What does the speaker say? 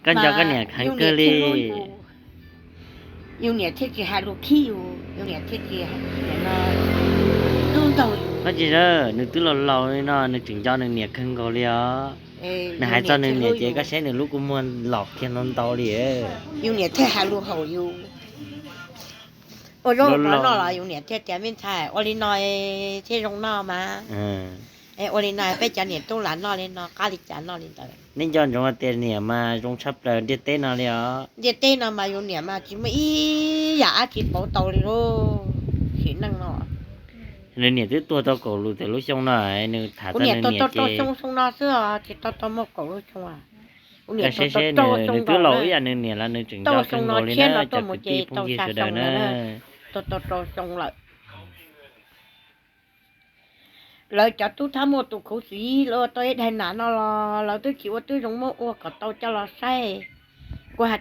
Koj nco koj niam kheev kawg li. Yus niam thiaj tsis has lus khib yus, yus niam thiaj tsis hlub ntaug yus. Koj tsis, nws twb laus laus li no nws tseem nco nws niam kawg nkaus li os. Nws hais txog nws niam ces koj saib nws lub kua muag los kiag ntau ntau li. Yus niam thiaj has lus haum yus. Ua zaub ua mov noj los yus niam thiaj tias me ntxhais ua li no thiaj zoo noj mas. Es ua li no peb cov niam tub lam noj li no, qab li cas noj li ntawd. Nej nco ntsoov tias niam mas zoo tshaj plaws ntiaj teb no li os. Ntiaj teb no mas yus niam mas tsis muaj ib yam dab tsi pauv tau li lauj. Sim neej no nws niam twb tuag tau kaum lub, lub xyoo no, nws tham txog nws niam ces xyoo no xwb os, tsis tau tau muaj kaum lub xyoo. Kuv niam seb seb nws twb laus ib yam nws niam los nws tseem nco kawg nkaus li na cov kwv tij phooj ywg sawv daws na. Tau tau rau xyoo lawm. Lawv cov tub thab muaj tus khuv xim lawv ua tau ib daig nas no los lawv twb tsis ua twb zoo muab ua kom tau coj los saib.